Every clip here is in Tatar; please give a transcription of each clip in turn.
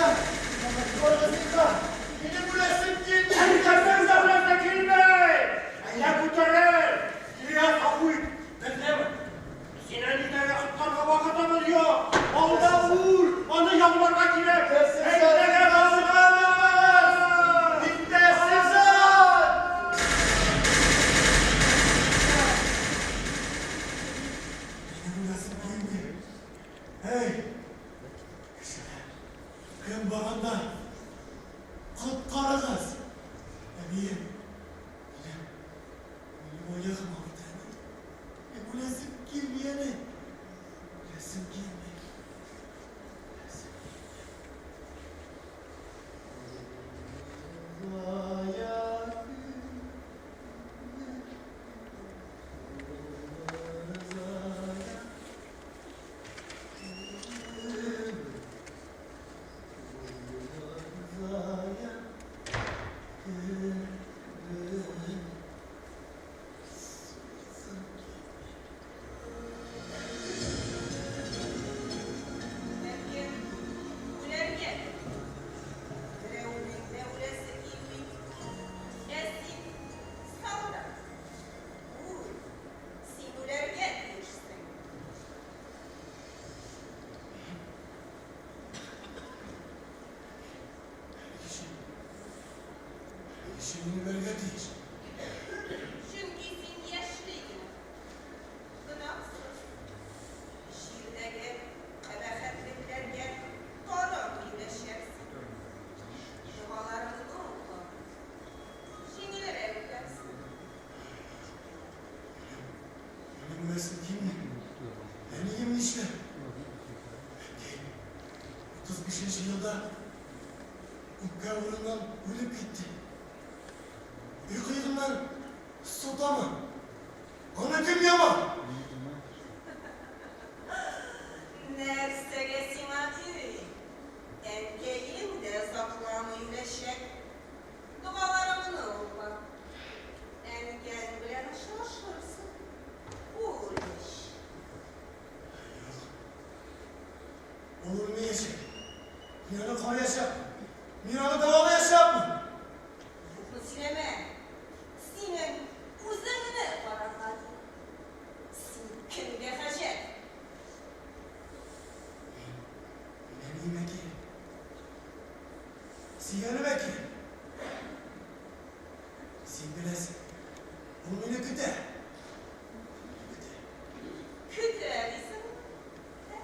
Миңа зинһар! Минем үләсем килми! Әнкәсен дә үләсе килми! Әйдә күтәрел! Ильяс гафу ит, безнең сине нидәге коткарга вакытыбыз юк! Алда үл, аны яуларга кирәк! Әйдәгә барыгыз! Иптәш сержант! Минем үләсем килми. Әй, кешеләр, кем бар анда? Коткарыгыз! Әнием, минем, минем аягым авырта, әни. Мин үләсем килми, әни. Үләсем килми. Үләсем килми. Ләкин үләргә берәүнең дә үләсе килми. Ә син, солдат, үл, син үләргә тиешсең. Өчен мин үләргә тиеш? Чөнки син яшьли генә, гөнаһсыз, җирдәге кабахәтлекләргә тарымый үләчәксең. Догаларыңны укып, җиңелрәк үтәрсең. Минем үләсем килми. Әнием нишләр? Әнкәй 35 нче елда үпкә авыруыннан үлеп китте. Өй кыегыннан су тама. Аны кем яма? Нәрсәгә сиңа өй? Әнкәең дә озакламый үләчәк. Догаларыңны укы. Әнкәң белән очрашырсың. Ул үлгәч. Юк. Ул үлмәячәк. Мин аны караячакмын. Мин аны дәвалаячакмын. Юкны сөйләмә. Синең үзеңне карарга кирәк. Син кемгә хаҗәт? Мин, мин әниемә кирәк. Сөйгәнемә кирәк. Син беләсең, ул мине көтә. Мине көтә. Көтә дисеңме? Ә,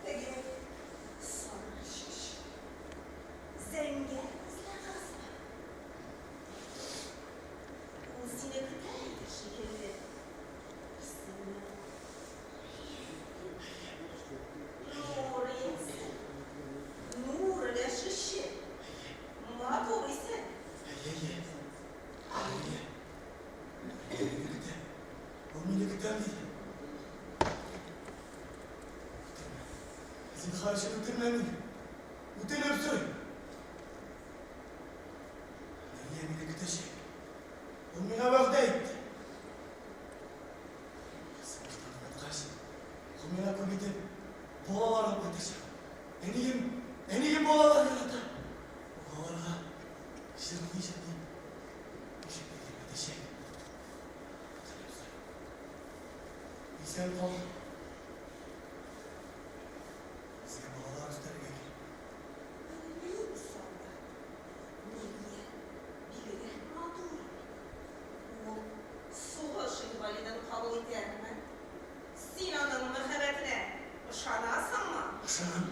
теге сары чәчле, зәңгәр күзле кызмы? Ул сине көтә иде шикелле. Исеме Нур иясе, нур өләшүче, матур исем. Әйе, әйе. Әйе. Ул мине көтә. Ул мине көтәм диде. Үтермә. Зинһар өчен үтермә мине. Үтенеп сорыйм. Нурия мине көтәчәк. Ул миңа вәгъдә итте. Сугыштан кайткач, ул миңа күп итеп балалар алып кайтачак. Әнием, әнием балалар ярата. Ул аларга җырлый-җырлый бишекне тирбәтәчәк. Үтенеп сорыйм. Исән кал. Безгә балалар үстерергә кирәк. Белмим, солдат, Нурия бигрәк матур бит. Ул сугыш инвалидын кабул итәрме? Син аның мәхәббәтенә ышанасыңмы? Ышанам.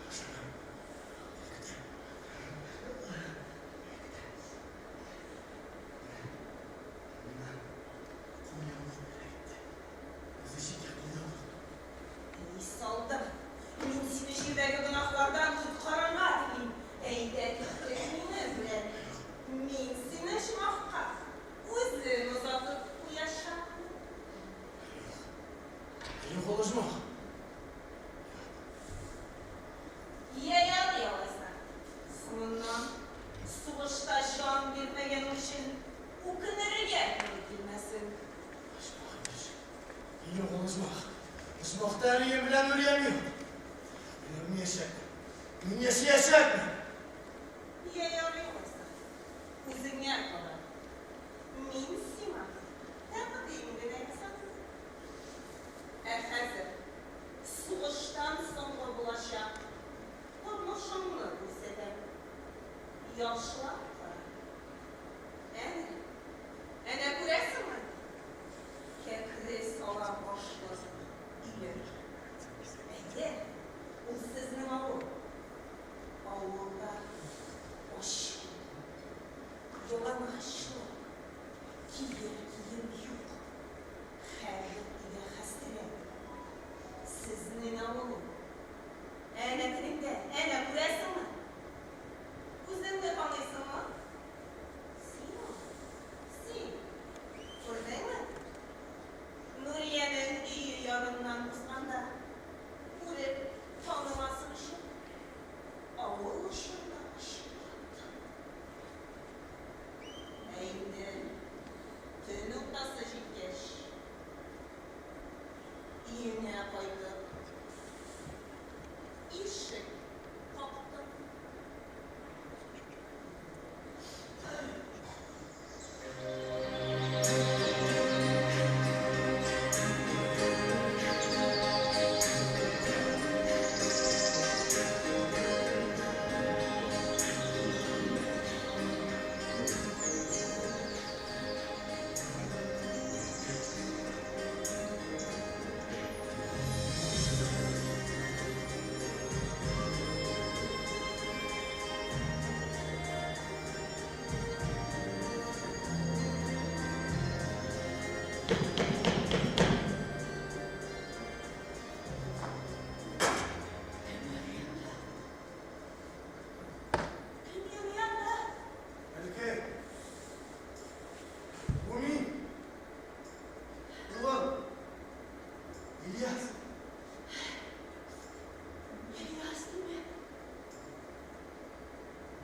Ышанам. Мине көтә. Мине көтә. Менә миңа кулъяулык бүләк итте. Үзе. Мин яшәячәкмен. Йә ярый алайса, үзеңә кара. Мин сиңа тәкъдим генә ясадым. Ә хәзер сугыштан соңгы булачак тормышыңны күрсәтәм. Яхшылап кара. Әнә, әнә күрәсеңме? Кәкре салам башлы өйләр. Әйе, ул сезнең авыл. Авылда ачлык, ялангачлык, кияр кием юк. Һәрбер өйдә хәсрәт. Сезнең авыл ул. Әнә тегендә, әнә күрәсеңме? Үзеңне таныйсыңмы? Син ул, син. Күрдеңме? Нуриянең өе яныннан узганда, күреп танымасын өчен, авыл очында очып яттым. Ә инде төн уртасы җиткәч, өеңә кайтып, ишек кактым. Кем йөри анда? Әнкәй, бу мин. Улым, Ильяс. Ильяс димә.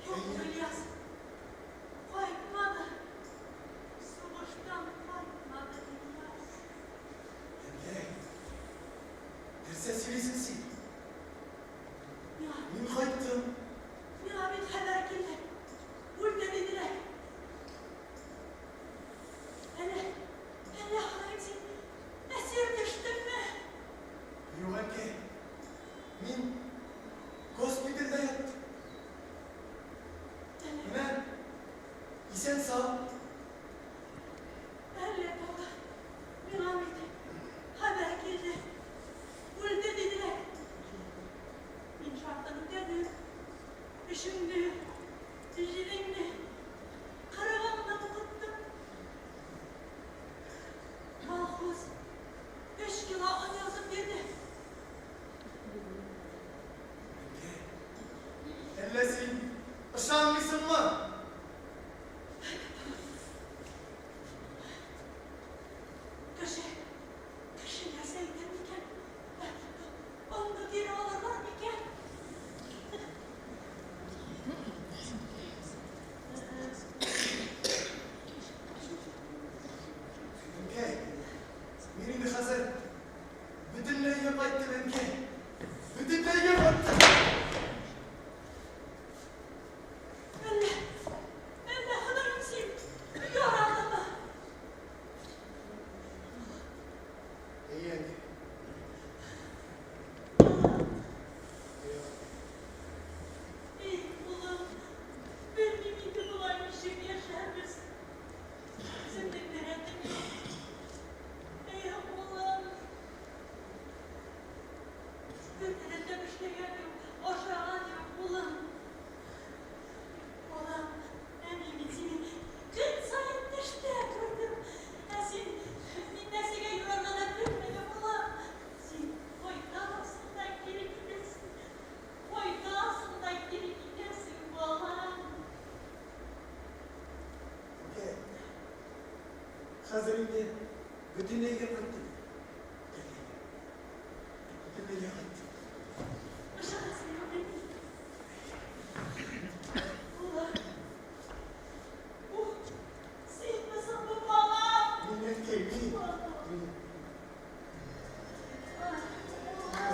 Юк, Ильяс. Кайтмады. Сугыштан кайтмады Ильяс. Әнкәй, нәрсә сөйлисең син? Миңа, Мин кайттым. миңа бит хәбәр килде. Үлде диделәр. Әллә, әллә Ходаем син әсир төштеңме? Юк, әнкәй. Мин госпитальдә яттым. Әллә, Менә исән-сау. әллә бала. Миңа бит хәбәр килде. Үлде диделәр. Мин шартын үтәдем. Өчеңне, җидеңне, кырыгыңны укыттым. Колхоз өч кило он язып бирде. Әнкәй, әллә син ышанмыйсыңмы? Кеше, кеше нәрсә әйтер микән? Онны кире алырлар микән? Әнкәй, мин инде хәзер бөтенләйгә кайттым, әнкәй. Бөтенләйгә кайттым. Әллә, әллә Ходаем син яралымы? Әйе, әнкәй. Эй, улым, белмим инде болай ничек яшәрбез. Үземнең дә рәтем юк. Эй, улым. Бер рәтләп эшләгән юк, ашаган юк, улым. Балам, ә мин бит сине көн саен төштә күрдем. Ә син мин нәрсәгә юрарга да белмәдем, улым. Син кайтасың да кире китәсең. Кайтасың да кире китәсең, балам. Әнкәй, хәзер инде бөтенләйгә кайттым. Бөтенләйгә. Бөтенләйгә кайттым. Ышанасыңмы мин? Улым. Ух, синме соң бу, балам? Мин, әнкәй, мин. Мин. Ах, улым.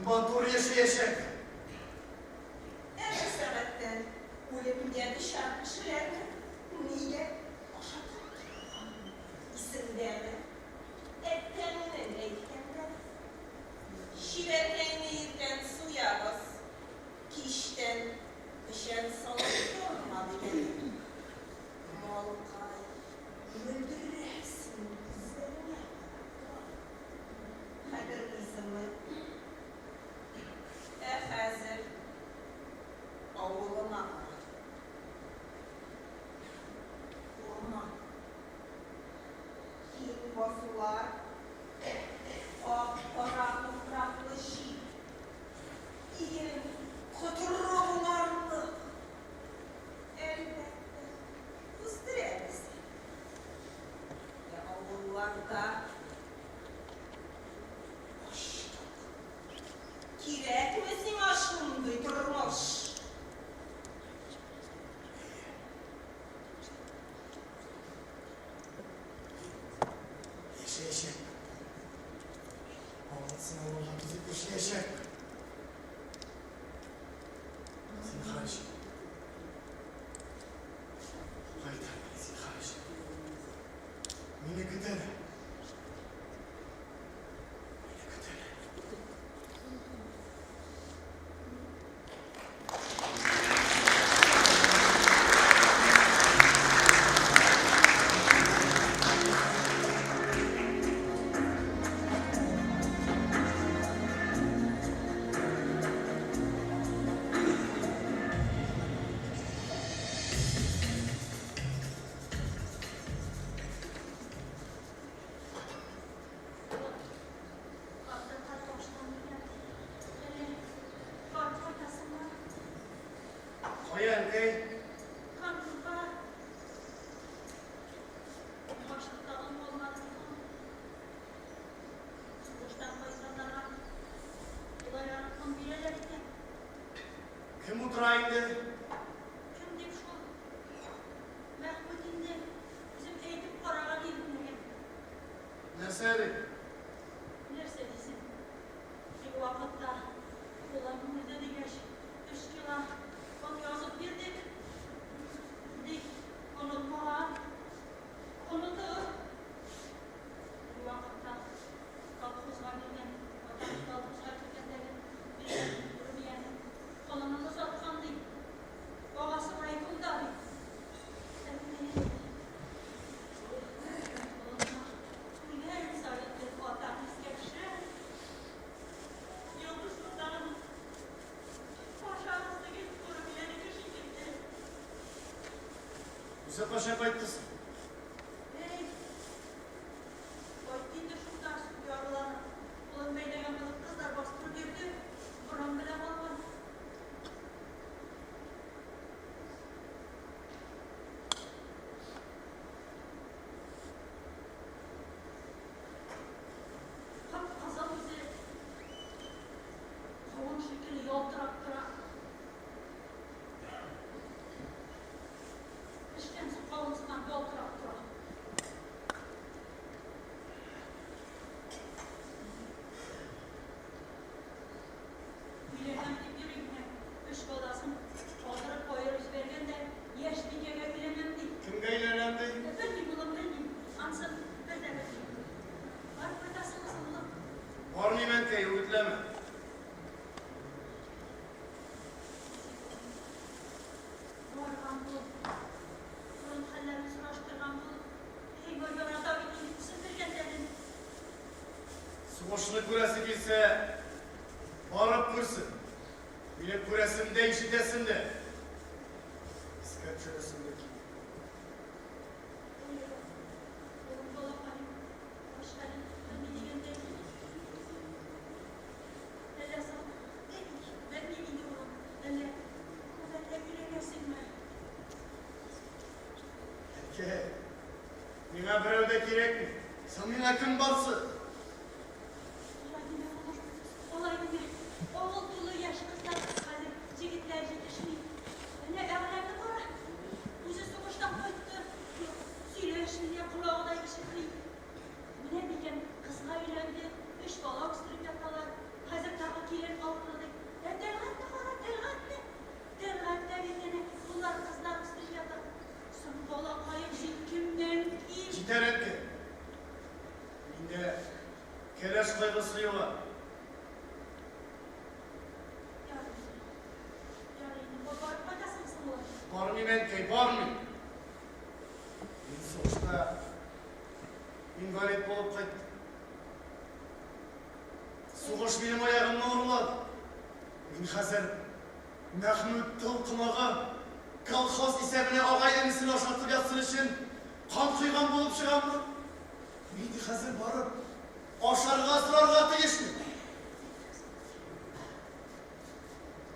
Матур яшәячәкмен. Ә бу сәгатьтән үлемгә дучар кешеләрне нигә ашатып торырга? Исеңдәме, әткәңнең әйткәннәре? Чибәркәйне иртән суябыз, кичтән печән салып торма, дигән. Малкай, мөлдерәп синең күзләреңә карап тора. Хәтерлисеңме? Ә хәзер авылыңа кара. Урман. Киң басулар, ак-кара туфраклы җир. Иген котырып уңарлык. Әлбәттә, үстерәбез. Ә авылларда ачлык. Кирәкме сиңа шундый тормыш? Яшәячәкмен. Авыл сынауларга түзеп яшәячәкмен. Зинһар өчен. Кайтар мине, зинһар өчен. Мине көтәләр. Мине көтәләр. Картата таштан икән. Әллә барып кайтасыңмы? Кая, әнкәй? Конторга. Башлык тагын калмады бит ул. Сугыштан кайтканнарга болай арык он бирәләр икән. Кем утыра инде? Кем дип шул? Мәхмүт инде. Үзем әйтеп караган идем диген. Нәрсә ди? Нәрсә дисең? Теге вакытта улым үлде дигәч, өч кило он язып бирдек. Ди, онытмаган. Онытыр. Теге вакытта колхозга килгән, атам колхозга килгәндәге биргән Румияне колынын озаткан ди. Агасы райкомда ди. Әмма үлгән саен бер атам искә төшә. Ялгышмасам, Пашагыз теге Румиянеке шикелле. Үзе кайчан кайтты соң? Әй, кайтты инде шунда яраланып. Кулын бәйләгән булып кызлар бастырып йөрде. Борын белән алган. Кып-кызыл үзе. Кавын шикелле ялтырап тора. Пешкән соң кавын сыман ялтырап тора. Өйләнәм дип йөри генә. Өч баласын калдырып аерып җибәргән дә яшь бикәгә өйләнәм ди. Кемгә өйләнәм ди? Белмим, улым, белмим. Ансын бер дә белмим. Барып кайтасыңмы соң, улым? Бармыйм, әнкәй, үгетләмә. Барган бул. Фронт хәлләрен сораштырган бул. Әй, бай ярата бит инде үзен белгәннәрен. Сугышны күрәсе килсә, барып күрсен. Мине күрәсем дә, ишетәсем дә. Искә төшерәсем дә килми. Әй, улым, балакаем, баш хәлен белми дигәндәй. Әллә соң, әй, белмим инде, улым, әллә күбәләк өйрәнәсеңме? Әнкәй, миңа берәү дә кирәкми. Соң миңа кем барсын? Алай димә, улым, алай димә. Авыл тулы яшь кызлар, хәзер җегетләр җитешми. Әнә Әгъләмне кара. Үзе сугыштан кайтты. Юк, сөйләшми дә, колагы да ишетми. Менә дигән кызга өйләнде, өч бала үстереп яталар. Хәзер тагы килен Мин хәзер Мәхмүт тол комагы колхоз исәбенә агай-энесен ашатып ятсын өчен кан койган булып чыгаммы? Мин хәзер барып ашарга сорарга тиешмен.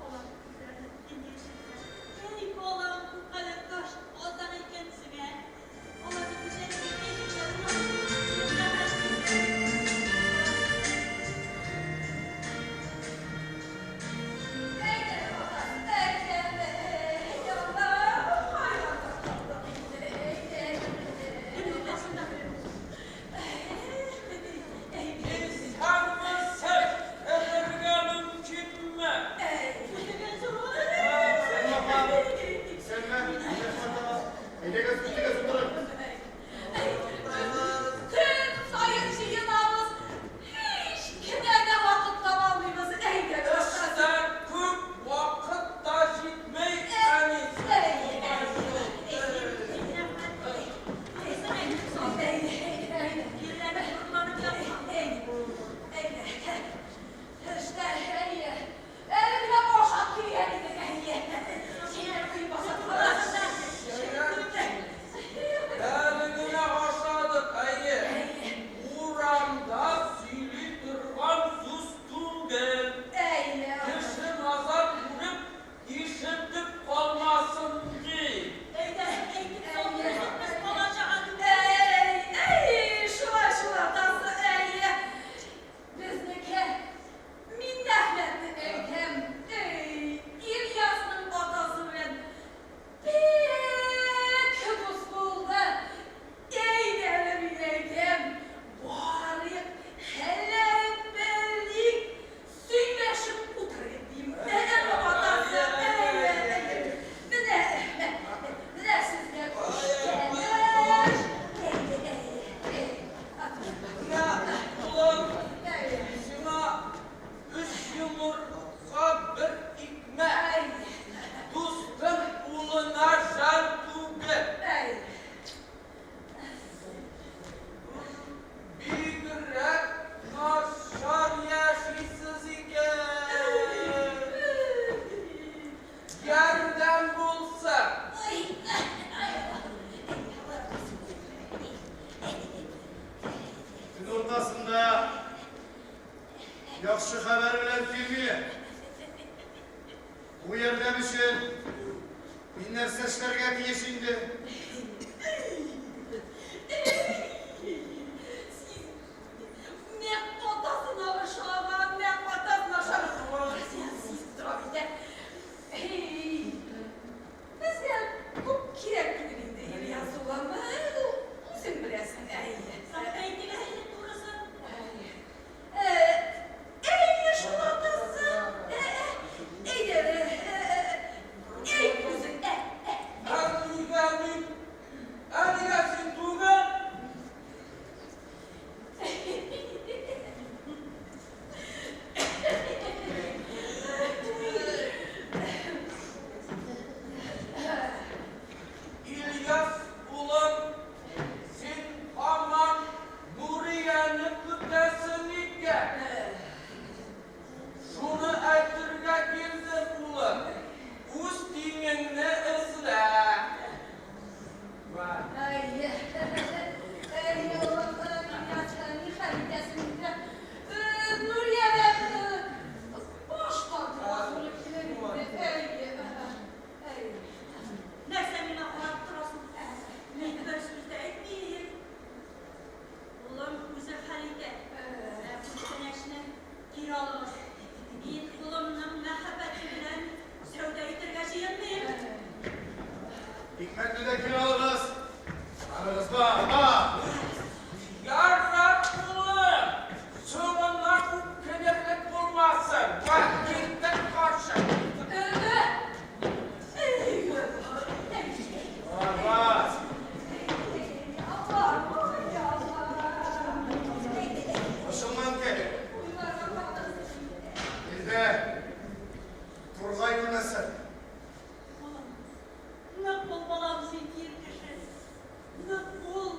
Алар үзләренең инде яшәделәр. Әй, балам, бу кадәр таш азак икәнсең, ә? Алар бит үзләре бик әйбәтләр, Әйдә, атасы, әйдә, әй, Аллам, хайран да калдык инде, әйдә. Төн уртасында. Исәнмесез, керергә мөмкинме? Исәнме, Миңнәхмәт ага. Әйдәгез, үтегез, утырыгыз. Көн саен җыенабыз, һич кенә дә вакыт таба алмыйбыз. Әйдә, атасы. Эштә күп вакыт та җитми, әнисе. Эштә, әйе. Әле генә ашап килгән идек, әйе. Чәйләр куеп ашаттылар. Әле генә ашадык, әйе. Урамда сөйли торган сүз түгел. Әйе. Кеше назар күреп, ишетеп калмасын, ди. Әйдә, әйтеп салдырдык без бала-чага түгел. Әй, әй, шулай шул, атасы, әйе. Безнеке Миннәхмәтне әйтәм, әй, Ильясның атасы белән бик дус булды. Әйдә әле, мин әйтәм, барыйк, хәлләрен белик, сөйләшеп утырыйк, дим. Әйе, атасы, әйе, әйе. Менә, менә сезгә күчтәнәч. Әйе, әйе, әйе. Менә, улым, Әйе. сиңа өч йомырка, бер икмәк. Әйе. Дустың улына жәл түгел. Әйе. Бигрәк начар яшисез икән. Ярдәм булсын. Ой, ай, Төн уртасында яхшы хәбәр белән килми. Бу ярдәм өчен мин нәрсә эшләргә тиеш инде? Син нәкъ атасына охшаган, нәкъ атасына охшаган. Син сизеп тора бит, ә. Әй, безгә күп кирәк түгел инде, Ильяс улым. Үзең беләсең, әй. Әйтегез инде турысын. Әйе, шул атасы. Әйдә, әйт үзең, ә, ә. Ә нигә мин? Ә нигә син түгел? Ильяс улым, син һаман Нурияне көтәсең икән. Шуны әйтергә килдем, улым. Үз тиңеңне эзлә. Әйе, әйе, улым, Ильяс, нихәл итәсең инде? Нуриядән баш тартырга туры килер инде. Әйе, әйе. Нәрсә миңа карап торасың? Мин бер сүз дә әйтмим. Улым үзе хәл итә. Ә күчтәнәчне кире алыгыз. Мин улымның мәхәббәте белән сәүдә итәргә җыенмыйм. Икмәкне дә кире алыгыз. Барыгыз бар, бар. Ярар, улым. Соңыннан үкенерлек булмасын. Вә киттек каршы. Бар, бар. Алла, ой, Алла. Борчылма, әнкәй. Илдә тургай күрмәсен. Улым, нык бул, балам, син ир кеше. Нык бул.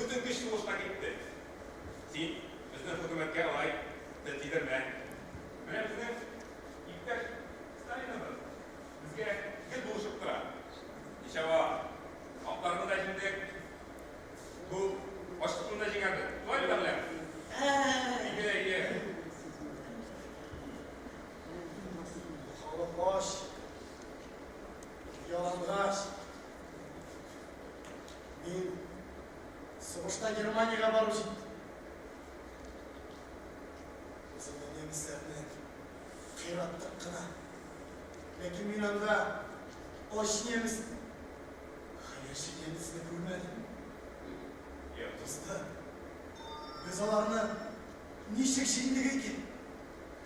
Бөтен көч сугышка китте. Син безнең хөкүмәткә алай тел тидермә. Менә безнең иптәш Сталиныбыз безгә гел булышып тора. Ничава, акларны да җиңдек. Бу ачлыкны да җиңәрбез. Шулай бит, Әгъләм? Әйе, әйе. Халык ач, ялангач. Мин сугышта Германиягә барып җиттем. Без анда немецләрне кыйраттык кына. Ләкин мин анда ач немец, хәерче немецны күрмәдем. Юк. Дустым, без аларны ничек җиңдек икән?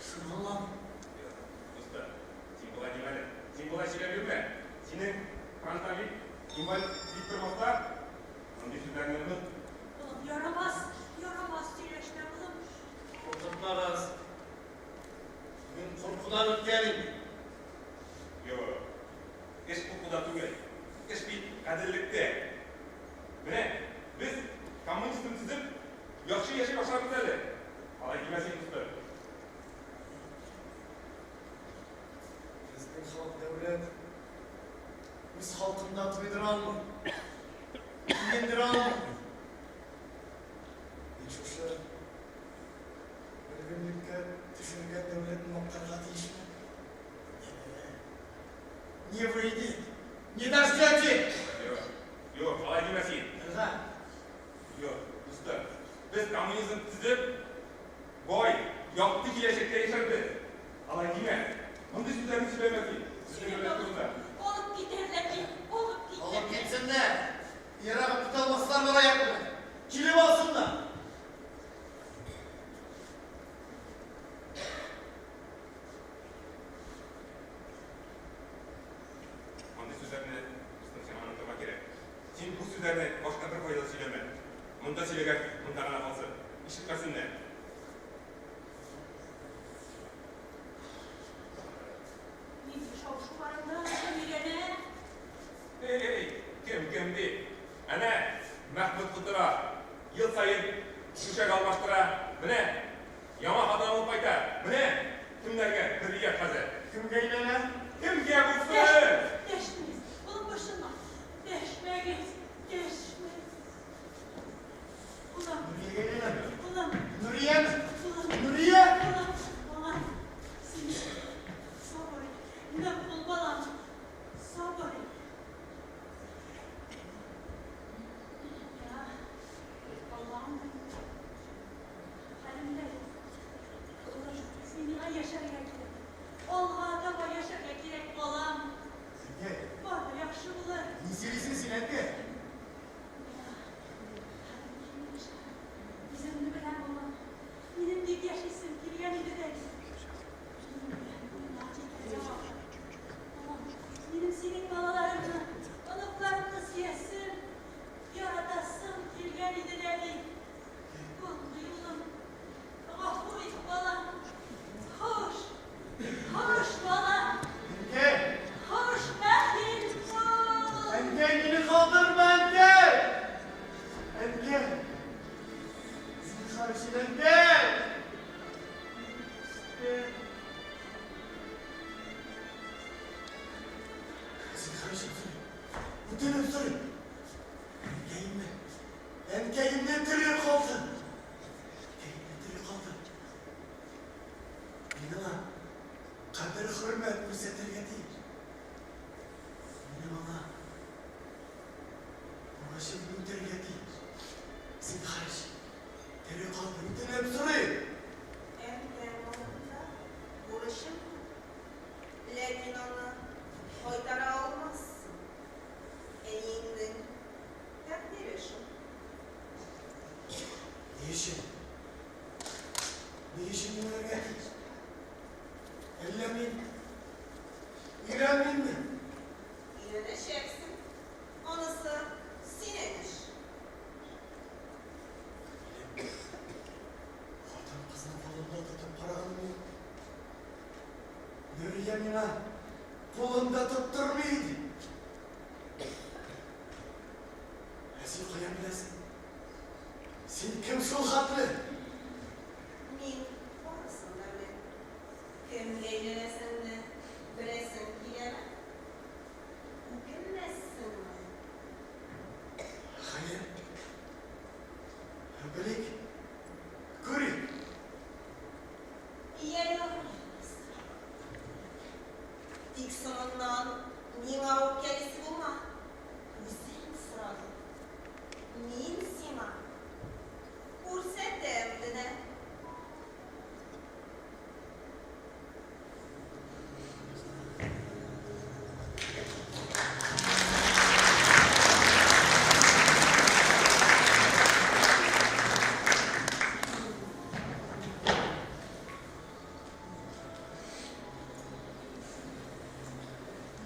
Шуны аңламыйм. Юк, дустым, син болай димә әле. Син болай сөйләп йөрмә. Синең фронтовик, инвалид дип тормаслар. Мондый сүзләрне оныт. Улым, ярамас, ярамас сөйләшмә, улым. Куркытмагыз. Мин куркудан үткән инде. Юк, эш куркуда түгел. Эш бит гаделлектә. Менә без коммунизм төзеп, яхшы яши башларбыз әле. Алай димә син, дустым. Безнең халык дәүләт үз халкын да туйдыра алмый, киендерә алмый. Мин шушы бөлгенлеккә төшергән дәүләтне мактарга тиешме? Не выйдет, не дождете! Юк, юк, алай димә син. Тәлгать. Юк, дустым, без коммунизм төзеп, бай, якты киләчәктә яшәрбез. Алай димә. Мондый сүзләрне сөйләмә син. Безнең дәүләт турында. Алып китәрләр бит, алып китәрләр. Алып китсеннәр! Ерагып китә алмаслар бар аяк белән. Килеп алсыннар! Мондый сүзләрне, дустым, сиңа онытырга кирәк. Син бу сүзләрне башка беркайда да сөйләмә. Монда сөйләгән монда гына калсын. Ишетмәсеннәр. Нинди шау-шу бар анда, кем өйләнә? Эй, кем кем ди? Әнә, Мәхмүт котыра. Ел саен түшәк алмаштыра. Менә, яңа хатын алып кайта. Менә, кемнәргә хөррият хәзер. Кемгә өйләнә? Кемгә булсын? Дәшмәгез, улым, борчылма. Дәшмәгез, дәшмәгез. Улым. Нуриягә өйләнәме? Улым. Нурияме? Улым. Нурия! Улым, балам, син сабыр ит. Нык бул, балам. Сабыр ит. Я, балам, хәлемдә юк. Улым, син миңа яшәргә кирәк. Алга таба яшәргә кирәк, балам. Әнкәй. Бар да яхшы булыр. Ни сөйлисең син, әнкәй? Миңа хәлем килмешә. Үземне беләм, улым. Минем бик яшисем килгән иде дә. Минем белән уйнап китәргә вакыт. Улым, минем синең балаларыңны, оныкларыңны сөясем, яратасым килгән иде дә бит. Булмый, улым. Гафу ит, балам. Хуш. Хуш, балам. Әнкәй! Хуш, бәхил бул. Әнкәй, мине калдырма, әнкәй! Әнкәй! Зинһар өчен, әнкәй! Зинһар өчен сорыйм. Үтенеп сорыйм. Әнкәемне, әнкәемне тере калдыр. Әнкәемне тере калдыр. Мин аңа кадер-хөрмәт күрсәтергә тиеш. Минем аңа бурычымны үтәргә тиеш. Зинһар өчен, тере калдыр, үтенеп сорыйм. Әнкәң алдында бурычың күп. Ләкин аны кайтара алмассың. Әниеңнең тәкъдире шул. Ни өчен? Ни өчен мин үләргә тиеш? Әллә мин өйләнмимме? Өйләнәчәксең. Анысы синең эш. Минем хатын-кызны кулымда тотып караганым юк. Нурия миңа кулын да тоттырмый иде. Ә син каян беләсең? Син кем шул хәтле? Мин барысын да беләм. Кемгә өйләнәсеңне беләсең киләме? Үкенмәссеңме? Хәер, белик, күрик. Йә ярый, Тик соңыннан миңа үпкәлисе булма. Үзең сорадың. Мин сиңа күрсәтәм генә.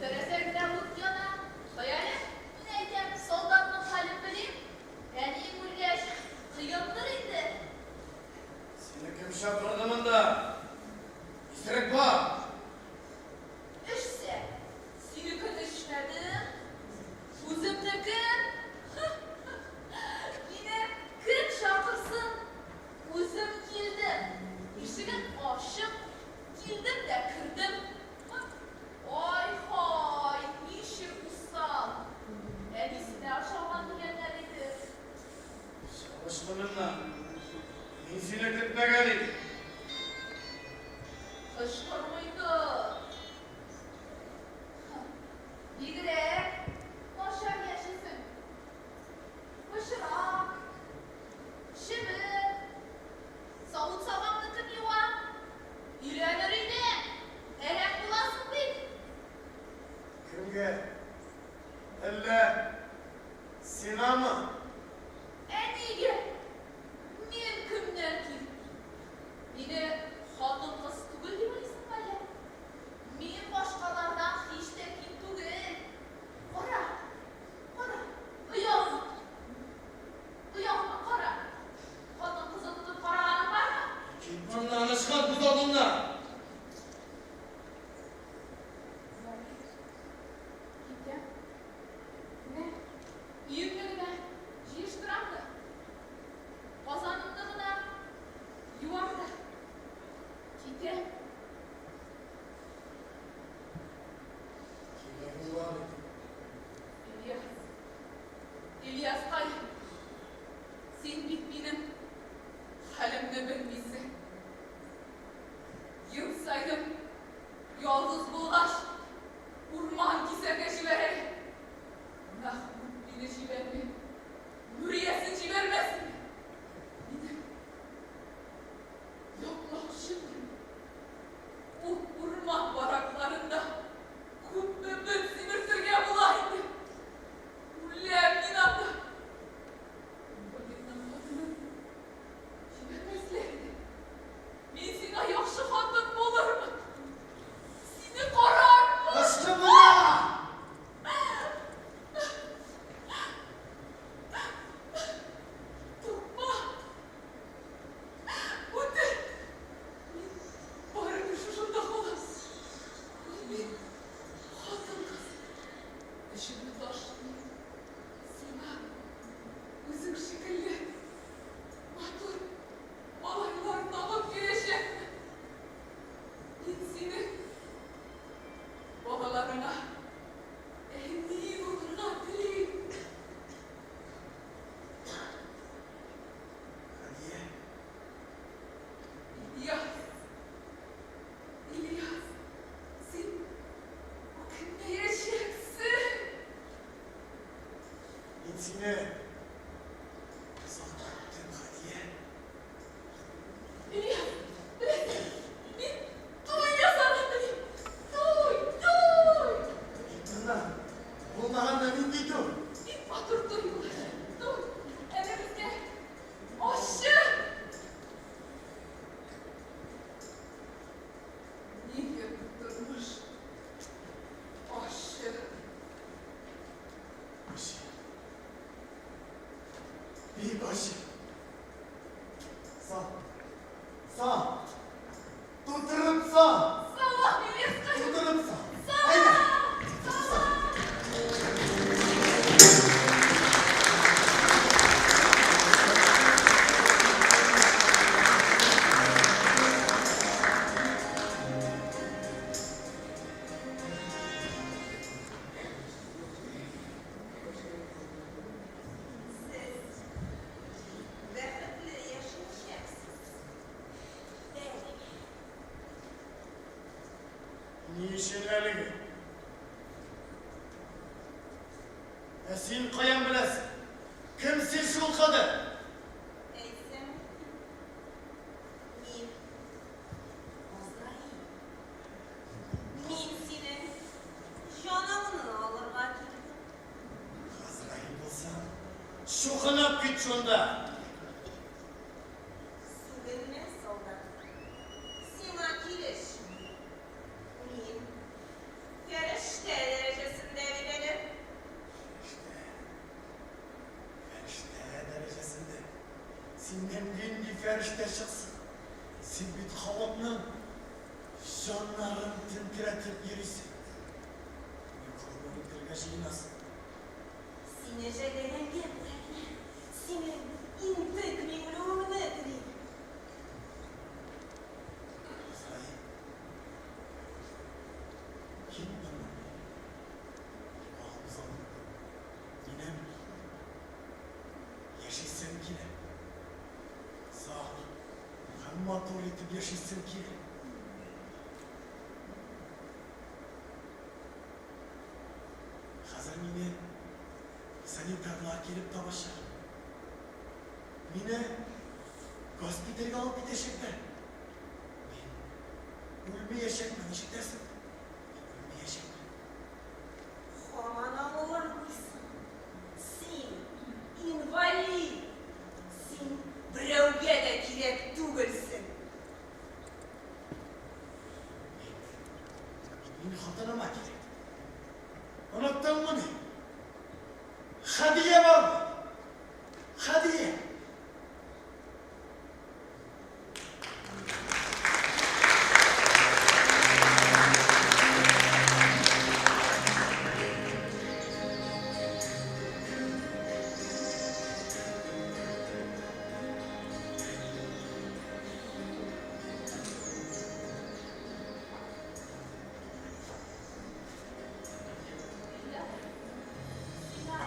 Тәрәзә генә ут яна. Кая әле, мин әйтәм, солдатның хәлен белим. Әниең үлгәч, кыендыр инде. Сине кем чакырды монда? Исерек бар! Эчсә, синекен эчмәдем, үземнекен. Мине кем чакырсын, үзем килдем. Ишегең ачык, килдем дә кердем. Ай-һай, ничек усал! Әнисенә ошаган дигәннәр иде. Чыгыш моннан. Мин сине көтмәгән идем. Кычкырмый тор. Бигрәк начар яшисең. Пычрак, чебен, савыт-сабаңны кем юа? Өйләнер идең, әрәм буласың бит. Кемгә? Әллә сиңамы? Ә нигә? Мин кемнән ким? Мине хатын-кыз түгел дип уйлыйсыңмы әллә? Мин башкалардан һич тә ким түгел. Кара, кара, оялма. Оялма, кара. Хатын-кызны тотып караганың бармы? Кит моннан, ычкын күз алдымнан! Ярый, китәм. Менә өемне генә җыештырам да, казанымны гына юам да китәм. Кирәк булган иде. Ильяс, Ильяскай, син бит минем хәлемне белмисең. Ел саен ялгыз булгач, урман кисәргә җибәрәләр. Мәхмүт мине җибәрми. Нуриясен җибәрмәсен. Минем яклаучым юк. Ул урман баракларында күпме бет симертергә була инде. Үләм мин анда. Инвалидның хатынын җибәрмәсләр иде. Мин сиңа яхшы хатын булырмын. Сине карармын. Ычкын моннан! Тукма. Үтер. Мин барыбер шушында калам. Ул бит хатын-кыз. Эшемне ташлыйм. Сиңа үзең шикелле матур малайлар табып бирәчәкмен. Мин синең балаларыңа әни булырга телим. Хәдия. Ильяс, Ильяс, син үкенмәячәксең. Мин сине озак көттем, Хәдия. Ильяс, беләсең, мин туй ясарга телим. Туй, туй! Кит моннан. Булмаганда нинди туй? Бик матур туй булачак. Туй. Әле безгә ачы. Нигә бу тормыш ачы? Ачы. Бик ачы. Сал. Сал. Тутырып сал. Салам, Ильяскай. Тутырып сал. Салам. Әйдә. Салам. Чукынып кит шунда. Сүгенмә, солдат. Сиңа килешми. Мин фәрештә дәрәҗәсендә бит әле. Фәрештә. Фәрештә дәрәҗәсендә. Синнән нинди фәрештә чыксын? Син бит халыкның җаннарын тентерәтеп йөрисең. Мине корбан итәргә җыенасың. Сине жәлләгәнгә күрә генә синең интекми үлүеңне телим. Газраил, кит моннан. Колагыбыз алынды. Минем яшисем килә. Озак һәм матур итеп яшисем килә. Хәзер мине санитарлар килеп табачак. Мине госпитальгә алып китәчәкләр. Мин үлмәячәкмен, ишетәсеңме? Мин үлмәячәкмен. Һаман аңламыйсың. Син инвалид. Син берәүгә дә кирәк түгелсең. Мин, мин хатыныма кирәк. Оныттыңмыни? Хәдия бар бит. Хәдия. Сиңа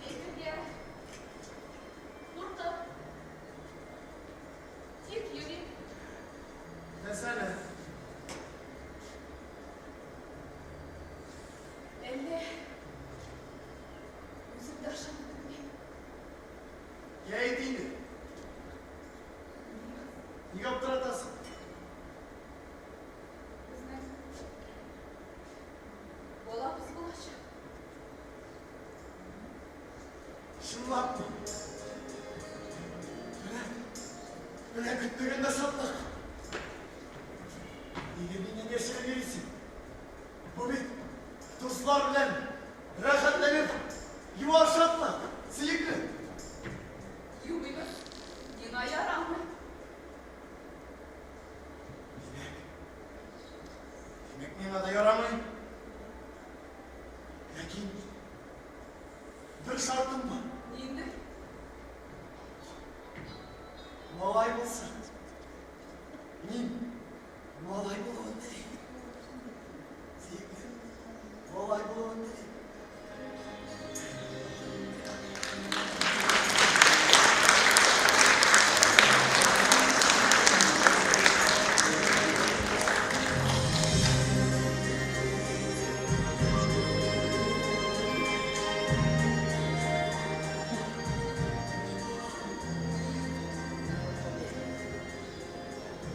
әйтергә куркып тик йөрим. Нәрсәне? Әллә үзем дә ышанып бетмим. Йә әйт инде. Нигә аптыратасың? Безнең балабыз булачак. Чынлапмы? Менә, менә көтмәгәндә шатлык. Нигә миннән яшереп йөрисең? Бу бит дуслар белән рәхәтләнеп юар шатлык, сөекле. Юмыйбыз. Миңа ярамый. Димәк, димәк, миңа да ярамый. Ләкин бер шартым бар. Нинди? Малай булсын. Мин малай булуын телим. Сөеклем, малай булуын телим.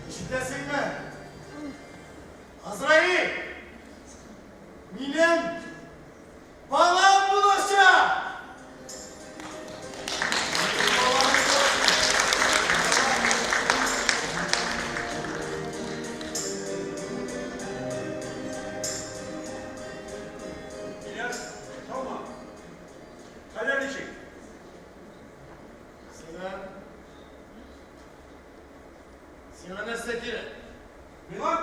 Ишетәсеңме? Азраил! Минем балам булачак! Минем балам булачак! Ильяс, саумы? Хәлләр ничек? Сәлам. Сиңа нәрсә кирәк? Миңа?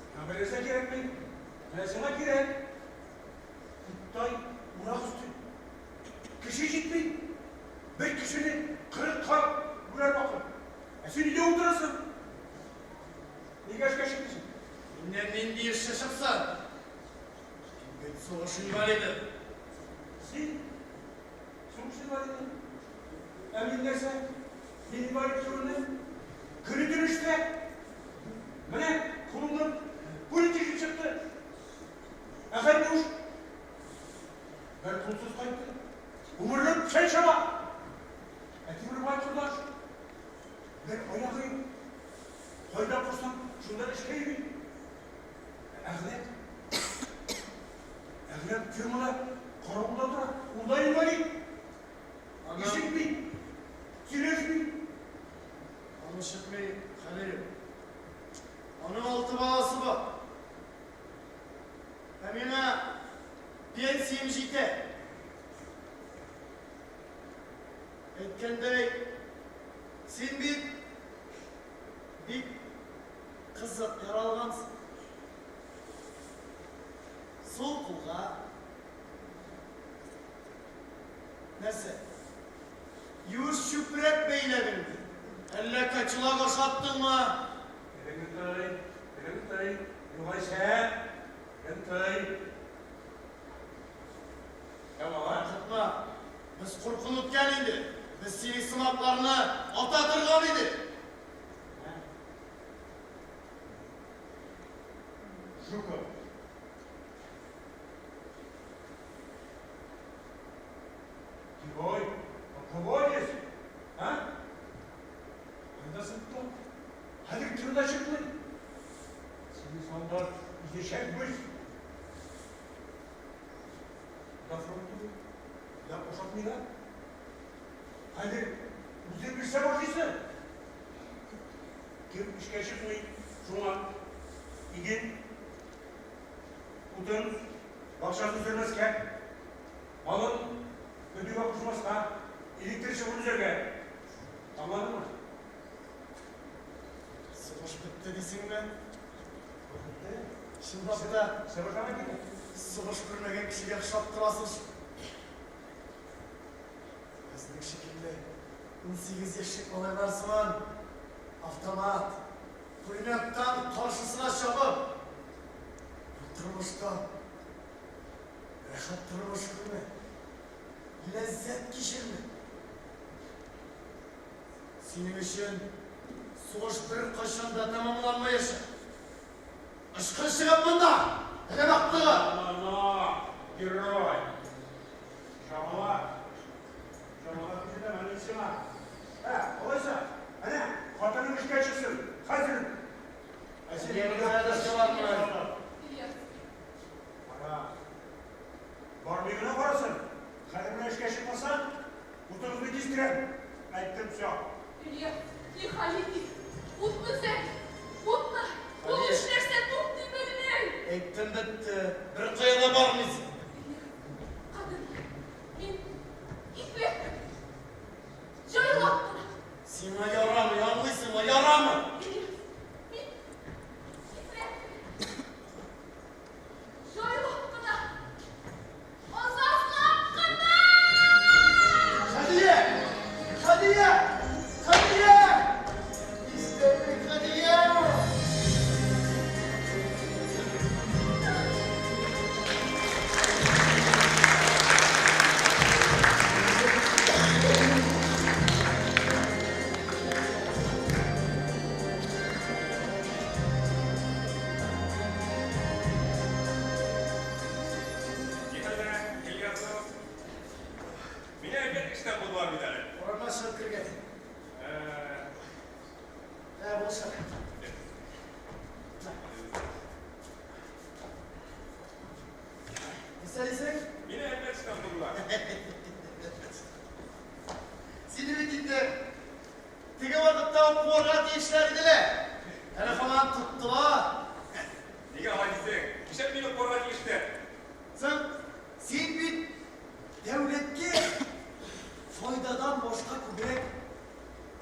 Миңа бер нәрсә кирәкми. Менә сиңа кирәк. Күктай урак өсте. Кеше җитми. Бер кешене кырыкка бүләр вакыт. Ә син өйдә утырасың. Нигә эшкә чыкмыйсың? Миннән нинди эшче чыксын? Мин бит сугыш инвалиды. Син сугыш инвалиды. Ә мин нәрсә? Мин инвалид түгелмен. Көне-төн эштә. Менә кулымнан пуля тишеп чыкты. Ә Хәйрүш бер кулсыз кайтты. Гомерлек печән чаба. Ә Тимербай кордаш бер аягы юк. Кайда кушсаң, шунда эшкә йөри. Ә Әгъләм? Әгъләм фермада каравылда тора. Ул да инвалид. Әйткәндәй, син бит бик кызык яралгансың. Сул кулга нәрсә? Юеш чүпрәк бәйләдеңме? Әллә кочелак ашаттыңмы? Телеңне тый, телеңне тый, югыйсә, телеңне тый. Дәвалан. Куркытма. Без куркын үткән инде. Без синең сымакларны ата торган идек. Жуков. Герой, полководец, а? Кайда сыттың? Хәзер турыда чыкмый. Сине солдат изешәкбез. Да фронт түгел, да ошатмыйлар. Хәзер үзең белсә башлыйсың. Кем эшкә чыкмый, шуңа иген, утын, бакчасын сөрмәскә, малын көтүгә кушмаска, электр чыгын өзәргә. Аңладыңмы? Сугыш бетте дисеңме? Бетте. Чынлап та Сугыш аңа кирәк. сугыш күрмәгән кешегә охшап торасың шул. Безнең шикелле 18 яшьлек малайлар сыман автомат, пулеметтан каршысына чабып, бу тормышта рәхәт тормыш күрмә, ләззәт кичермә. Синең өчен сугыш беркайчан да тәмамланмаячак. Ычкын чыгып монда, адәм актыгы! Но, герой. Чамала. Чамала күрсәтәм әле сиңа. Ә, алайса, әнә, хатының эшкә чыксын. Хәзер. Ә син Мин беркая да чыгармын. Ильяс, Кара. Бармый гына карасын. Хәзер менә эшкә чыкмаса, утыңны кистерәм. Әйттем, все. Ильяс, нихәл итик? Утны сән, утны, ул Хәдия. эш нәрсә туктый белми. Әйттем бетте, беркая да бармыйсың. Кадер, мин ипләп кенә, җайлап кына. Сиңа ярамый, аңлыйсыңмы, ярамый! Ильяс, мин ипләп кенә, җайлап кына, азаплап кына! Хәдия! Хәдия! Хәдия! Нишләдең, Хәдия? Нихәлдә, Ильясов? Мине опять эштән кудылар бит әле. Урамга чыгып кергән. Ә, булса. Нәрсә дисең? Мине опять эштән кудылар. Сине бит инде теге вакытта ук куарга тиешләр иделәр. Әле һаман тоттылар. Нигә алай дисең? Нишләп мине куарга тиешләр? Соң, син бит дәүләткә файдадан башка күбрәк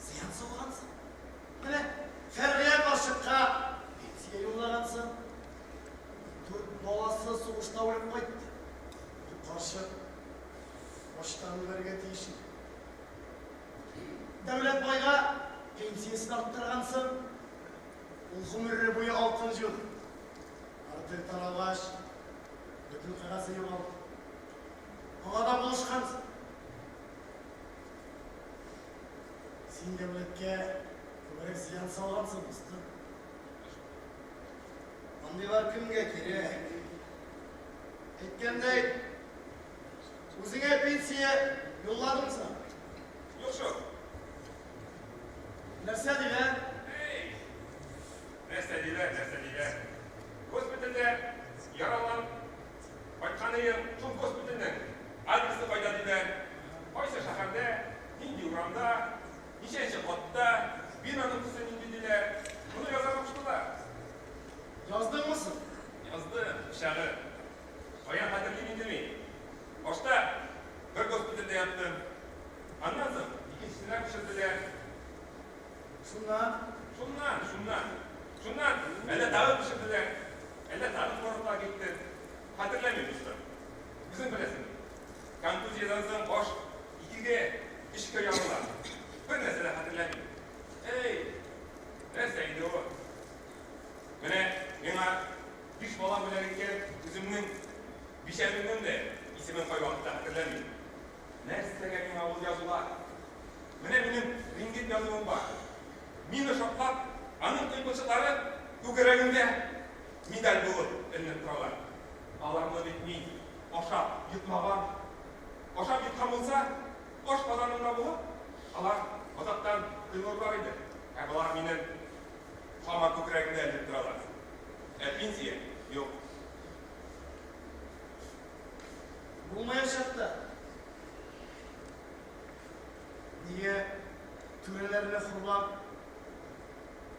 зыян салгансың. Менә Фәргыя карчыкка пенсия юллагансың. Дүрт баласы сугышта үлеп кайтты. Бу карчык ачтан үләргә тиеш иде. Дәүләт байга пенсиясен арттыргансың. Ул гомере буе алтын җыйды. Артель таралгач, бөтен кәгазе югалды. Аңа да булышкансың. Син дәүләткә күбрәк зыян салгансың, дустым. Андыйлар кемгә кирәк? Әйткәндәй, үзеңә пенсия юлладың соң? Юк шул. Нәрсә диләр? Эй! Нәрсә диләр, нәрсә диләр? Госпитальдә яраланып кайткан идем, шул госпитальнең адресы кайда диләр. Кайсы шәһәрдә, нинди урамда, ничәнче катта, бинаның төсе нинди диләр. Моны язарга куштылар. Яздыңмы соң? Яздым, пычагы. Каян хәтерлим инде мин? Башта бер госпитальдә яттым. Шуннан? Шуннан, шуннан. Шуннан, әллә тагын пешерделәр, әллә тагын фронтка китте. Хәтерләмим, дустым. Үзең беләсең бит. Контузиядән соң баш икегә, өчкә ярыла. Бер нәрсә дә хәтерләмим. Әй, нәрсә инде ул? Менә миңа биш бала бүләк иткән үземнең бичәмнең дә исемен кайвакытта хәтерләмим. Нәрсәгә миңа ул язулар? Менә минем рентген язуым бар. Мина шартлап, аның кыйпылчыклары күкрәгемдә медаль булып эленеп торалар. Аларны бит мин ашап йотмаган. Ашап йоткан булса, аш казанында булып, алар азактан коелырлар иде. Ә болар минем һаман күкрәгемдә эленеп торалар. Ә пенсия юк. Булмаячак та. Нигә түрәләрне хурлап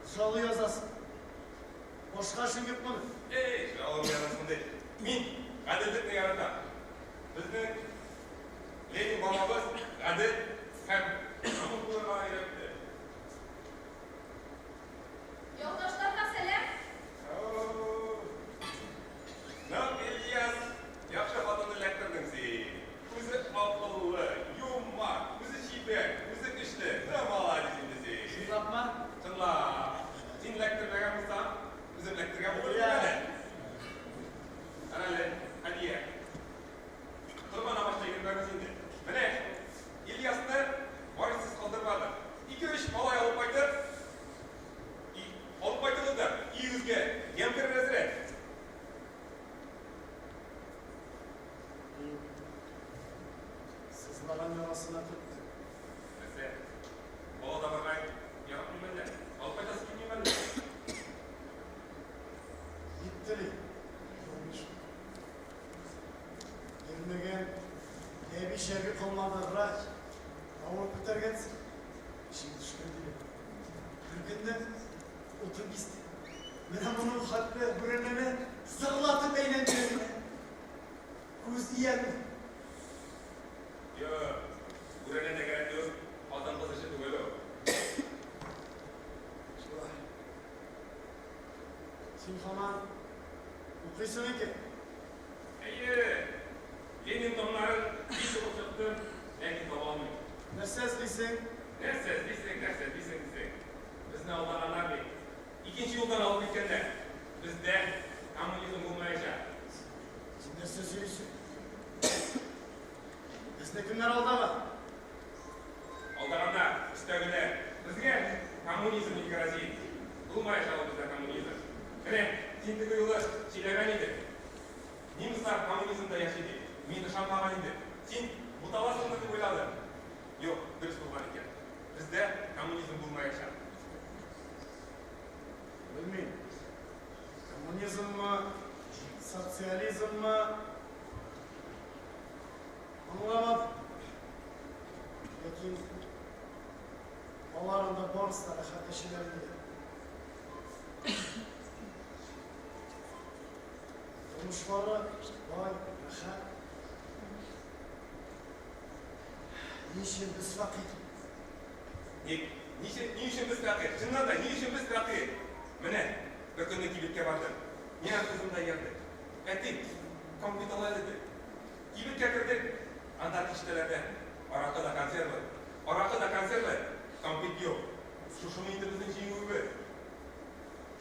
жалу язасың? Башка эшең юкмыни? Эй, жалу язасың ди. Мин гаделлекне яратам. Безнең Ленин бабабыз гадел һәм намус булырга өйрәтте. Якташларга сәлам! Ну, Ильяс, яхшы хатын эләктердең син. Үзе акыллы, юмарт, үзе чибәр, үзе көчле. Ну, молодец инде син. Чынлапмы? Чынлап. Син эләктермәгән булсаң, үзем эләктергән булыр идем әле. Кара әле, Хәдия. Корбан агачта йөрмәбез инде. Менә Ильясны вариссыз калдырмадык. Ике-өч малай алып кайтып, и, алып кайтыгыз да, өегезгә ямь керер әзрәк. Мин сызлаган ярасына төрттем. Нәрсә? Бала табарга яратмыйм әллә? Алып кайтасы килмиме әллә? Бик тели. Булмый шул. Йөрмәгән әби-чәби калмады, врач. Авыр күтәргәнсең. Эшең төшкән диләр. Беркөнне утын кисте. Менә моның хәтле бүрәнәне зырлатып әйләндерә генә. Күз иярми. Юк, бүрәнә тәгәрәтү хатын-кыз эше түгел ул. Шулай. Син һаман укыйсың икән. Әйе, Ленин томнарын бик укып чыктым, ләкин таба алмыйм. Нәрсә эзлисең? Нәрсә эзлисең, нәрсә эзлисең дисең. Безне алдаганнар бит. Икенче юлдан алып киткәннәр. Бездә коммунизм булмаячак. Син нәрсә сөйлисең? Безне кемнәр алдаган? Алдаганнар, өстәгеләр. Безгә коммунизм не грозит. Булмаячак ул бездә коммунизм. Менә син теге юлы сөйләгән идең. Немецлар коммунизмда яши дип. Мин ышанмаган идем. Син буталасыңдыр дип уйладым. Юк, дөрес булган икән. Бездә коммунизм булмаячак. Белмим. Коммунизммы, социализммы? Аңламадым. Ләкин алар анда барысы да рәхәт яшиләр инде. Тормышлары бай, рәхәт. Ни өчен без фәкыйрь? Ник, ничек, ни өчен без фәкыйрь? Чыннан да, ни өчен без фәкыйрь? Менә, бер көнне кибеткә бардым. Миңа кызым да иярде. Әти, конфет ал әле, ди. Кибеткә кердек, анда киштәләрдә аракы да консервы, аракы да консервы, конфет юк. Шушымы инде безнең җиңүебез?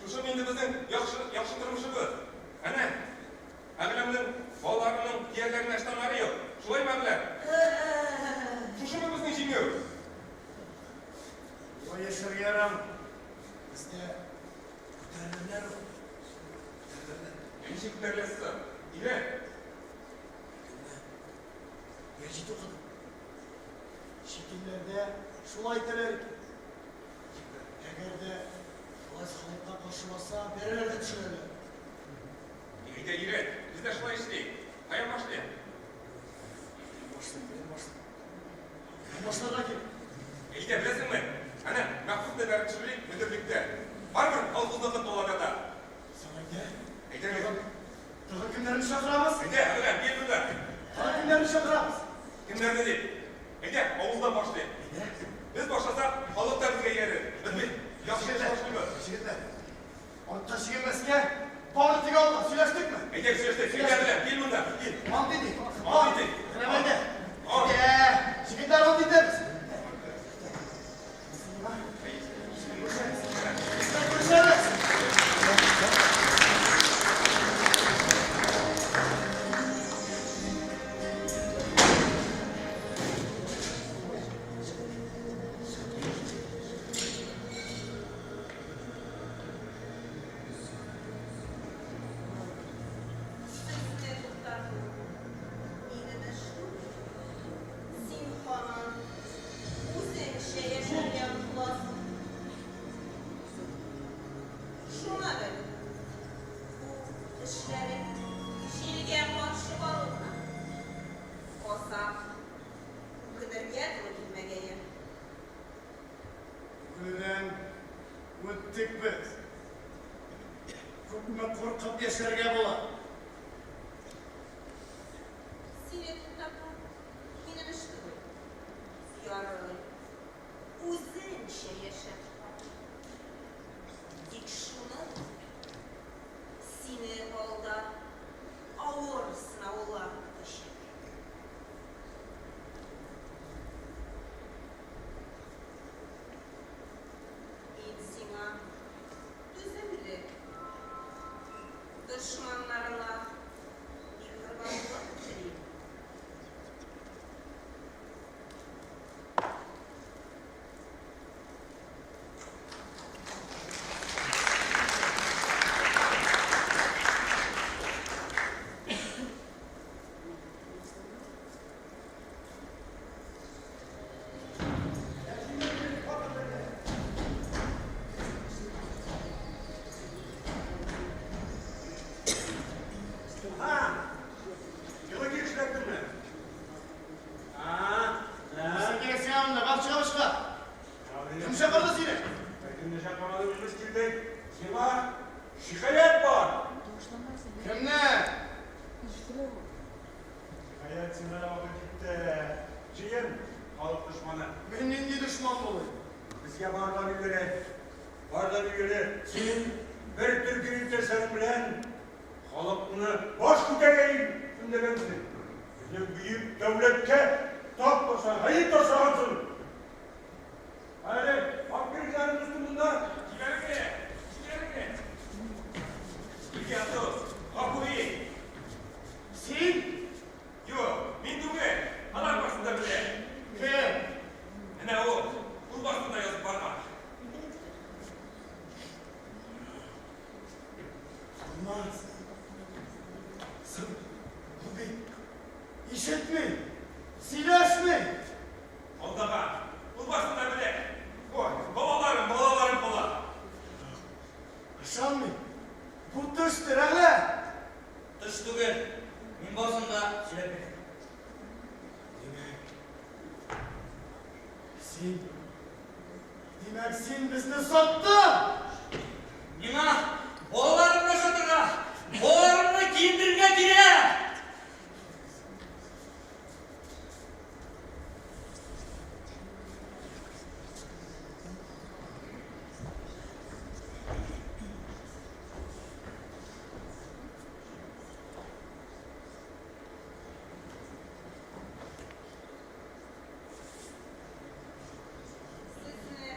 Шушымы инде безнең яхшы, яхшы тормышыбыз? Әнә, Әгъләмнең балаларының киярләр генә ыштаннары юк. Шулаймы, Әгъләм? Шушымы безнең җиңү? Болай яшәргә ярамый. Бездә күтәрелерләр ул. Күтәрелерләр. Ә ничек күтәреләсе соң? Өйрән. Көнне гәҗит укыдым. Чит илләрдә шулай итәләр икән. Әгәр дә власть халыкка каршы барса, бәрәләр дә төшерәләр. Әйдә, өйрәт. Без дә шулай эшлик. Каян башлыйк? Каян башлыйк, каян башлыйк? Каян башларга кирәк? Әйдә, беләсеңме? Әнә, Мәхмүтне бәреп төшерик мөдирлектә. Барыбер колхозныкын талап ята. Соң әйдә. Әйдәгез. Тагын кемнәрне чакырабыз? Әйдә, Әгъләм, кил монда. Тагын кемнәрне чакырабыз? Кемнәрне дип? Әйдә, авылдан башлыйк. Әйдә. Без башласак, халык та безгә иярер. Без бит яхшы эш башлыйбыз. Егетләр, артка чигенмәскә, бары тик алга, сөйләштекме? Әйдәк, сөйләштек. Әйдә, менә, кил монда, кил. Ант итик. Ант итик. Менә әйдә. Ант. Әйдә, егетләр, ант итәбез. Күрешәбез. Сезне туктату минем эш түгел. Син һаман үзеңчә яшәргә омтыласың. Шуны бел, бу эшләрең җилгә каршы бару гына. Азак үкенергә туры килмәгәе. Үкенүдән үттек без. Күпме куркып яшәргә була? Сине туктату минем эш түгел. Ярый, үзеңчә яшә. Тик шуны бел, сине алда авыр сынаулар көтәчәк. Мин сиңа түземлек, дошманнарыңа миһербанлык телим. Ха! Елы килешләктеңме? А, да. Син кирәк сиңа монда, бар чыга башка. Кем чакырды сине? Беркемне чакырмады, үзебез килдек. Сиңа шикаять бар. Кемнән? Шикаять сиңа вакыт җитте. Җыен, халык дошманы. Мин нинди дошман булыйм? Безгә бар да билгеле. Бар да билгеле. Син бер төркем иптәшләрең белән халыкны баш күтәрәйм өндәгәнсең. Безнең бөек дәүләткә тап баса, гаеп ташлагансың. Әле, алып бирегез әле дустым монда. Җибәрегез генә, җибәрегез генә. Ильяс дус, гафу ит. Син? Юк, мин түгел. Алар барсын да белә. Кем? Менә ул, ул барсын да язып барган. Булмас. Соң, ул бит ишетми, сөйләшми. Алдаган. Ул барсын да белә. Ой, балаларым, балаларым кала. Ышанмыйм. Бу төштер, Әгъләм. Төш түгел, мин барысын да сөйләп бирәм. Димәк, син, димәк, син безне саттың! Миңа балаларымны ашатырга, балаларымны киендерергә кирәк! Сезне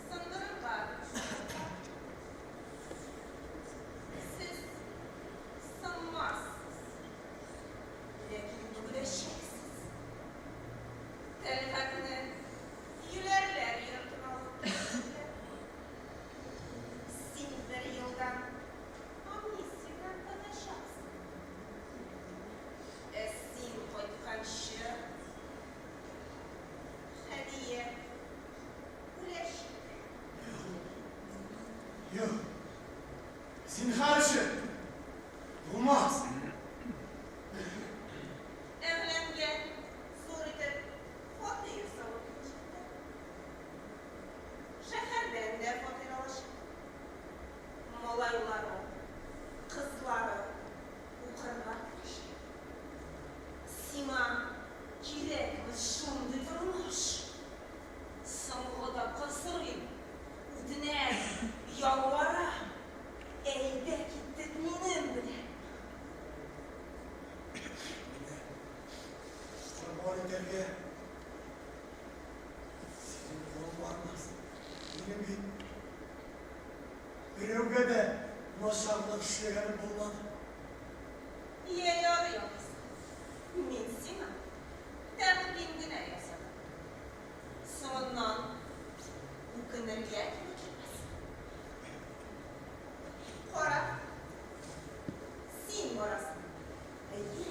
сындырырга тырышачаклар. Сез сынмассыз, ләкин бөгеләчәксез. Тәлгатне юләрләр йортына алып китәчәкләр. Син бер елдан амнистиядән кайтачаксың. Ә син кайтканчы Хәдия үләчәк. Юк, зинһар өчен, булмас. Әгъләмгә зур итеп фатир. Начарлык эшләгәнем булмады. Йә ярый алайса. Мин сиңа тәкъдим генә ясадым. Соңыннан үкенергә туры килмәсен. Кара, син барасың. Әйе,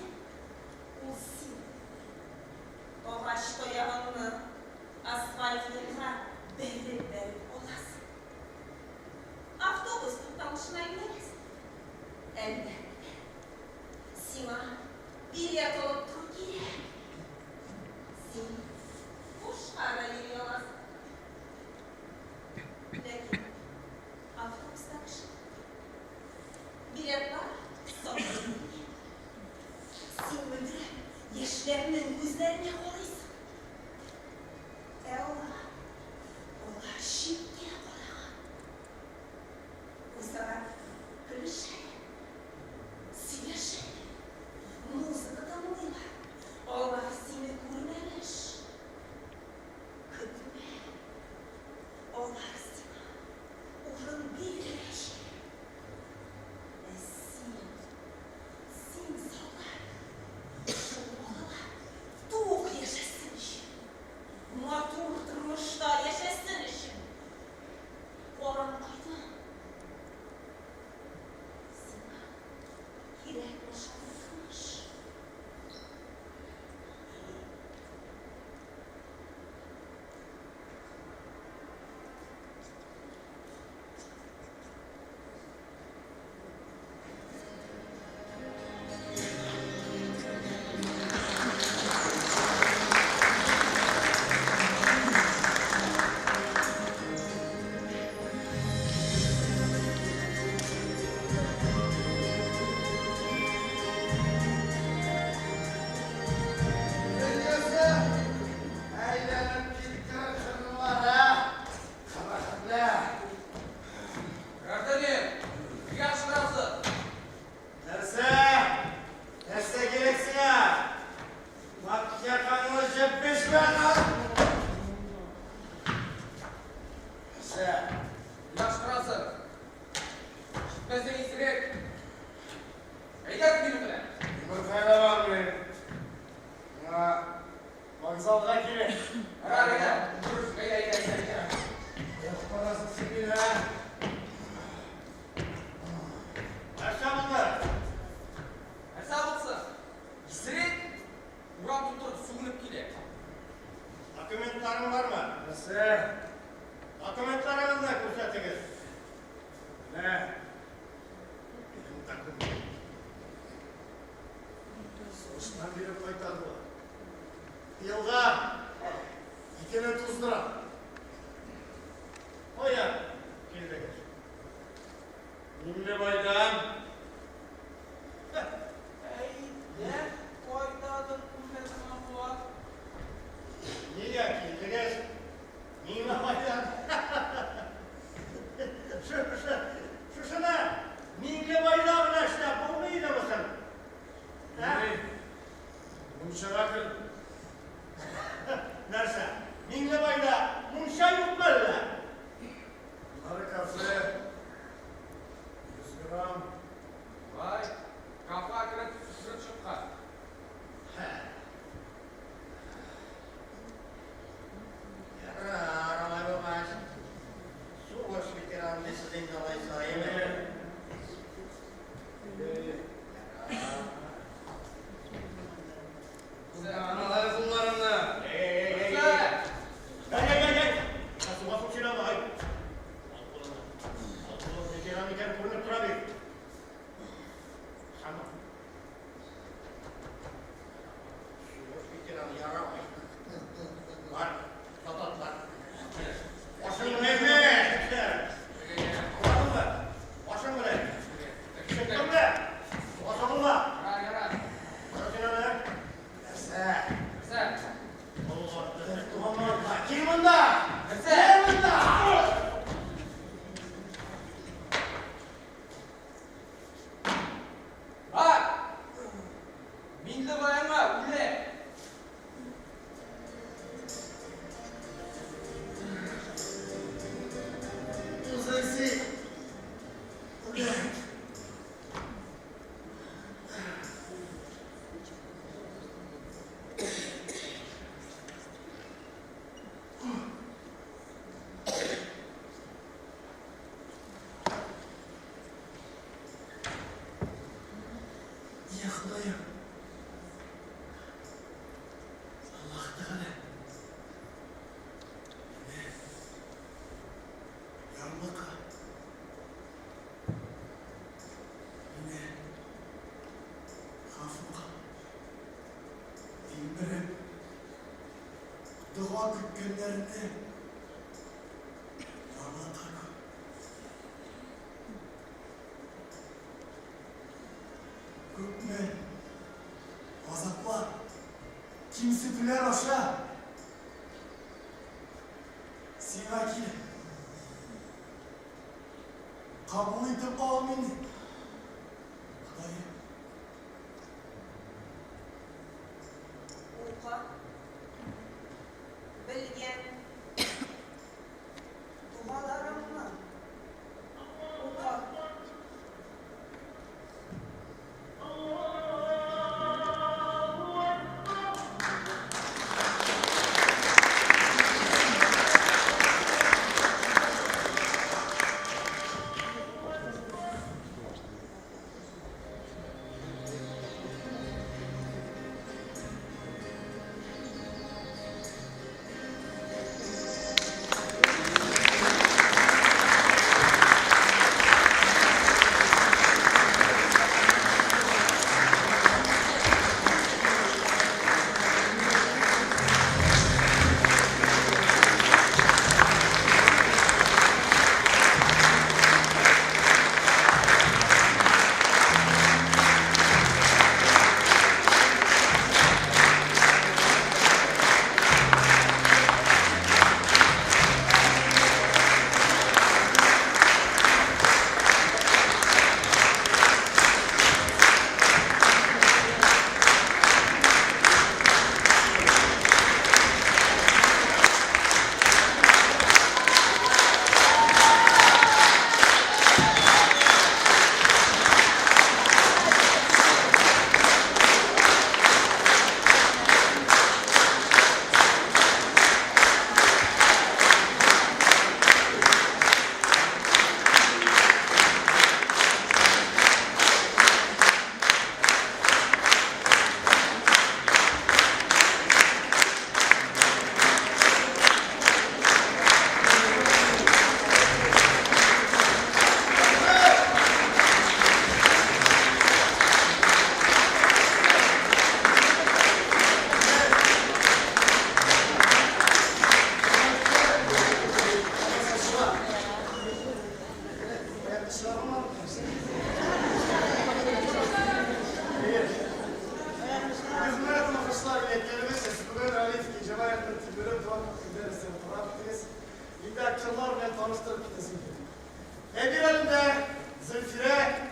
ул син. Агач таягыңны асфальт юлга бәреп-бәреп аласың. Автобус тукталышына юнәләсең. Әлбәттә, сиңа билет алып тору кирәк. Син бушка да йөри аласың. Ләкин автобуста кеше күп. Билетлар сатып бетелгән. Син мөлдерәп яшьләрнең күзләренә карыйсың. Ә алар, алар читкә караган. Үзара көлешәләр, сөйләшәләр, музыка тыңлыйлар. Алар сине күрмәмеш. Көтмә. Алар сиңа урын бирмәячәк. Ә син, син, солдат, шул балалар тук яшәсен өчен, матур тормышта яшәсен өчен кан койдың. Сиңа кирәкме шундый тормыш? Дөньясы әйләнеп киткән кырлар, ә? Кабахәтләр. Гражданин, нигә кычкырасыз? Нәрсә? Нәрсә кирәк сиңа? Матьякаңны җеппешмә, Нәрсә? Нигә кычкырасыз? Җитмәсәң исерек. Әйдәгез минем белән. Беркая да бармыйм. Миңа вокзалга кирәк. Ярар, әйдә, күрерсең, әйдә, әйдә, әйдә, әйдә. Кая барасың син мине, ә? Нәрсә булды? Нәрсә булсын? Исерек урам тутырып сүгенеп килә. Документларың бармы? Нәрсә? Документларыгызны күрсәтегез. Менә. Минем документ. Сугыштан биреп кайтардылар. Елга икене туздыра. Кая килдегез? Миңлебайдан. Әйдә, кайдадыр күрмәсен була. Нигә килдегез? Миңлебайдан. Шушыны Миңлебайда гына эшләп булмый идеме соң? Ә? Мунчага кер. Нәрсә? Миңлебайда мунча юкмы әллә? Аннары кафе. 100 грамм. Дога көткәннәрне ярлата күр. Күпме газаплар, кимсетүләр аша сиңа килеп, кабул итеп ал мине, Ходаем. Укы. Белгән догаларыңны укы. Инде актерлар белән таныштырып китәсем килә. Әбир әлендә Зөлфирә.